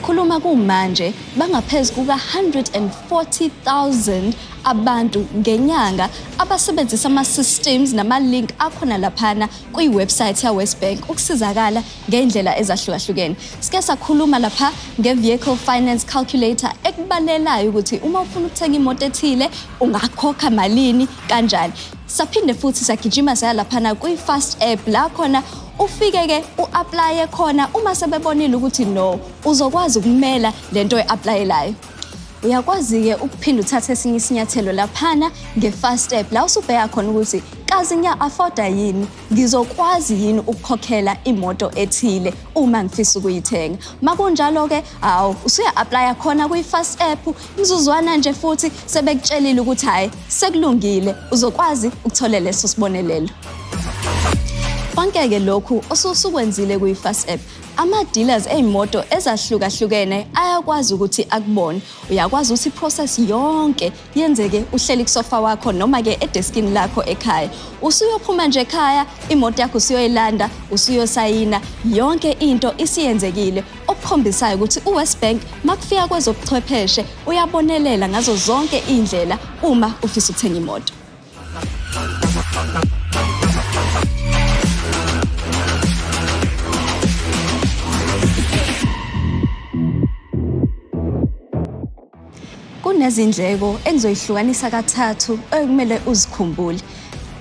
Sikhuluma kumanje bangaphezu kuka-140,000 abantu ngenyanga abasebenzisa ama-systems nama-link akhona laphana kwi-website ya-WesBank ukusizakala ngey'ndlela ezahlukahlukene. Sike sakhuluma lapha nge-vehicle finance calculator ekubalelayo ukuthi uma ufuna ukuthenga imoto ethile ungakhokha malini kanjani. Saphinde futhi sagijima saya laphana kwi-fast app la khona ufike-ke u-aplaye khona uma sebebonile ukuthi no uzokwazi ukumela le nto oyi-aplayelayo. Uyakwazi-ke ukuphinda uthathe esinye isinyathelo laphana nge-fast app la usubheka khona ukuthi kazi ngiya-afoda yini, ngizokwazi yini ukukhokhela imoto ethile uma ngifisa ukuyithenga. Makunjalo-ke, hawu usuya-aplaya khona kwi-fast app imizuzwana nje futhi sebekutshelile ukuthi hhayi sekulungile uzokwazi ukuthola leso sibonelelo. Konke-ke lokhu osusukwenzile kwi-fast app, ama-dealers ey'moto ezahlukahlukene ayakwazi ukuthi akubone. Uyakwazi ukuthi i-process yonke yenzeke uhleli kusofa wakho noma-ke edeskini lakho ekhaya. Usuyophuma nje ekhaya, imoto yakho usuyoyilanda, usuyosayina, yonke into isiyenzekile, okukhombisayo ukuthi uWesBank makufika kwezobuchwepheshe uyabonelela ngazo zonke iy'ndlela uma ufisa ukuthenga imoto. Kunezindleko engizoyihlukanisa kathathu ekumele uzikhumbule.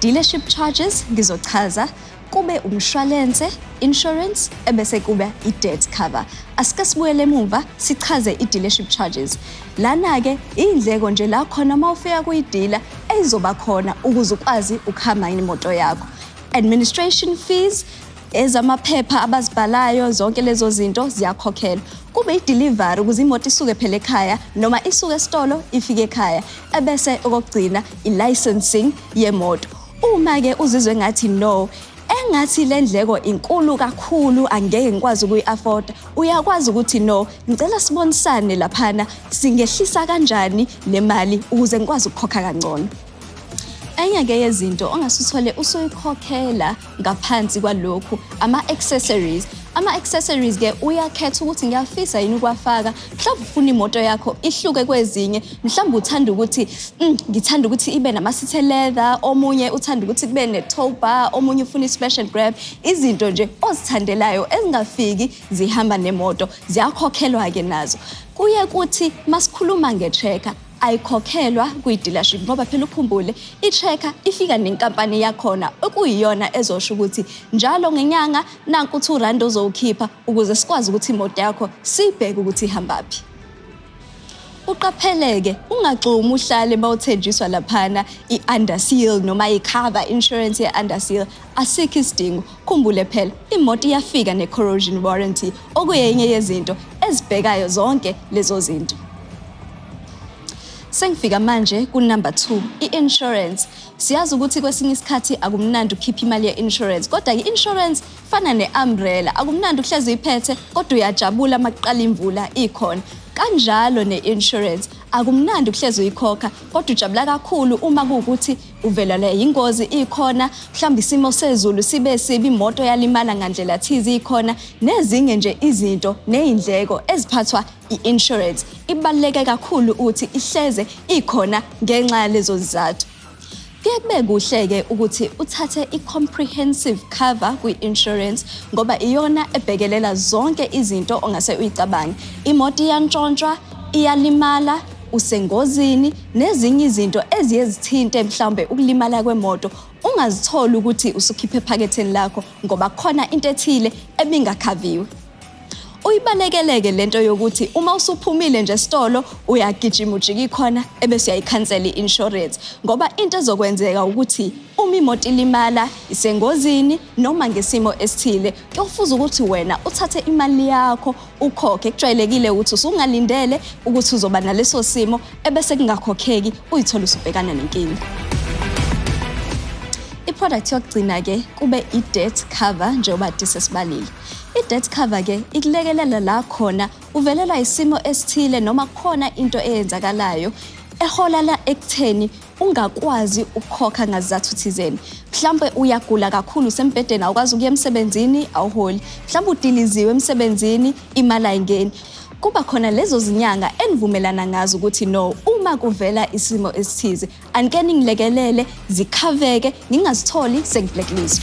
Dealership charges ngizochaza, kube umshwalense, insurance, ebese kuba i-debt cover. Asike sibuyele emuva sichaze i-dealership charges. Lana-ke iy'ndleko nje la khona uma ufika kuyidila ezizoba khona ukuze ukwazi ukuhamba imoto yakho. Administration fees, ezamaphepha abazibhalayo, zonke lezo zinto ziyakhokhelwa. Kube i-delivery ukuze imoto isuke phela ekhaya noma isuke esitolo ifike ekhaya, ebese okokugcina i-licensing yemoto. Uma-ke uzizwe ngathi no, engathi le ndleko inkulu kakhulu angeke ngikwazi ukuyi-afforda, uyakwazi ukuthi no, ngicela sibonisane laphana singehlisa kanjani le mali ukuze ngikwazi ukukhokha kangcono. Enye-ke yezinto ongase uthole usuyikhokhela ngaphansi kwalokhu ama-accessories. Ama-accessories-ke uyakhetha ukuthi ngiyafisa yini ukuwafaka, mhlawumbe ufuna imoto yakho ihluke kwezinye, mhlawumbe uthanda ukuthi ngithanda ukuthi ibe nama-city leather, omunye uthanda ukuthi kube ne-tow bar, omunye ufuna i-smash and grab, izinto nje ozithandelayo ezingafiki zihamba nemoto ziyakhokhelwa-ke nazo. Kuye kuthi masikhuluma nge-tracker ayikhokhelwa kwi-dealership ngoba phela ukhumbule i-tracker ifika nenkampani yakhona okuyiyona ezosho ukuthi njalo ngenyanga nanku 2 rand ozowukhipha ukuze sikwazi ukuthi imoto yakho siyibheke ukuthi ihambaphi. Uqapheleke ungagxumi uhlale bawuthenjiswa laphana i-under seal noma i-cover insurance ye-under seal, asikho isidingo. Khumbule phela imoto iyafika ne-corrosion warranty okuyenye yezinto ezibhekayo zonke lezo zinto. Sengifika manje ku-number 2, i-insurance. Siyazi ukuthi kwesinye isikhathi akumnandi ukukhipha imali ye-insurance, kodwa i-insurance fana ne-umbrella, akumnandi ukuhlezi uyiphethe kodwa uyajabula uma kuqala imvula ikhona. Kanjalo ne-insurance, akumnandi ukuhlezi uyikhokha kodwa ujabula kakhulu uma kuwukuthi uvelelwe yingozi ikhona, mhlawumbe isimo sezulu sibe sibi, imoto yalimala ngandlela thize ikhona, nezinye nje izinto ney'ndleko eziphathwa i-insurance. Ibaluleke kakhulu ukuthi ihleze ikhona ngenxa yalezo zizathu. Kuye kube kuhle-ke ukuthi uthathe i-comprehensive cover kwi-insurance ngoba iyona ebhekelela zonke izinto ongase uyicabange. Imoto iyantshontshwa, iyalimala, usengozini nezinye izinto eziye zithinte mhlawumbe ukulimala kwemoto ungazitholi ukuthi usukhiphe ephaketheni lakho ngoba khona into ethile ebingakhaviwe. Uyibalekeleke lento yokuthi uma usuphumile nje esitolo uyagijima ujika ikhona ebese uyayikhansela i-insurance ngoba into ezokwenzeka ukuthi uma imoto ilimala isengozini noma ngesimo esithile kuyofuza ukuthi wena uthathe imali yakho ukhokhe. Kujwayelekile ukuthi usungalindele ukuthi uzoba naleso simo ebese kungakhokheki uyithole usubhekana nenkinga. I-product yokugcina-ke kube i-debt cover njengoba sesibalile. I-debt cover ke ikulekelela la khona uvelelwa isimo esithile noma khona into eyenzakalayo ehola la ekutheni ungakwazi ukukhokha ngazizathu thizeni. Mhlawumbe uyagula kakhulu usembhedeni awukwazi ukuya emsebenzini awuholi. Mhlawumbe udiliziwe emsebenzini imali ayingeni. Kuba khona lezo zinyanga enivumelana ngazo ukuthi no, uma kuvela isimo esithize, anike ningilekelele zikhaveke, ngingazitholi sengi-blacklist.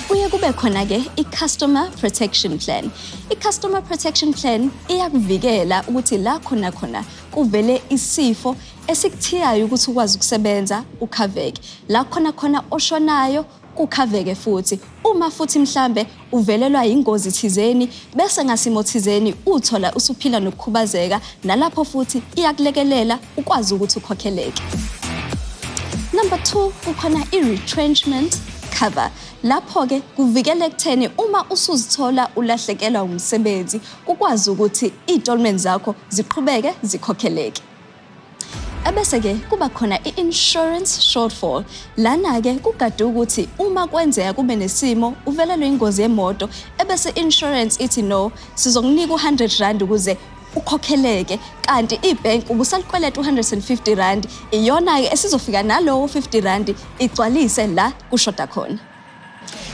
Kuye kube khona-ke i-customer protection plan. I-customer protection plan iyakuvikela ukuthi la khona khona kuvele isifo esikuthiyayo ukuthi ukwazi ukusebenza, ukhaveke. La khona khona oshonayo, kukhaveke futhi. Uma futhi mhlambe uvelelwa ingozi thizeni, bese ngasimo thizeni uthola usuphila nokukhubazeka, nalapho futhi iyakulekelela ukwazi ukuthi ukhokheleke. Number 2, kukhona i-retrenchment cover. Lapho-ke kuvikela ekutheni uma usuzithola ulahlekelwa umsebenzi, kukwazi ukuthi iy'nstallment zakho ziqhubeke zikhokheleke. Ebese-ke kuba khona i-insurance shortfall. Lana-ke kugade ukuthi uma kwenzeka kube nesimo uvelelwe ingozi yemoto, ebese insurance ithi no, sizokunika u-R100 ukuze ukhokheleke, kanti ibhenki ubusalikweleta u-R150. Iyona-ke esizofika nalowo R50 igcwalise la kushoda khona.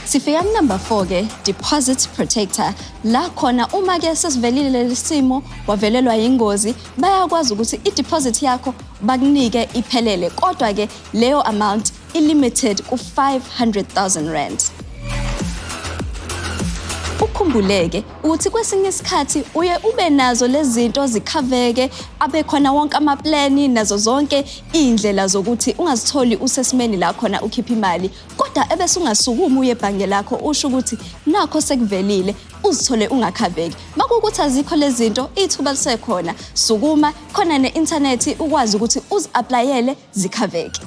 Sifika ku-number 4 ke, deposit protector. La khona uma ke sesivelile leli simo, wavelelwa ingozi, bayakwazi ukuthi i-deposit yakho bakunike iphelele, kodwa ke leyo amount i-limited ku-R500,000. Ukhumbuleke ukuthi kwesinye isikhathi uye ube nazo lezi zinto zikhaveke, abe khona wonke amaplani nazo zonke iy'ndlela zokuthi ungazitholi usesimeni la khona ukhipha imali, kodwa ebese ungasukumi uye ebhange lakho usho ukuthi nakho sekuvelile, uzithole ungakhaveki. Makuwukuthi azikho lezi zinto, ithuba lisekhona, sukuma khona ne-inthanethi ukwazi ukuthi uzi-applyele zikhaveke.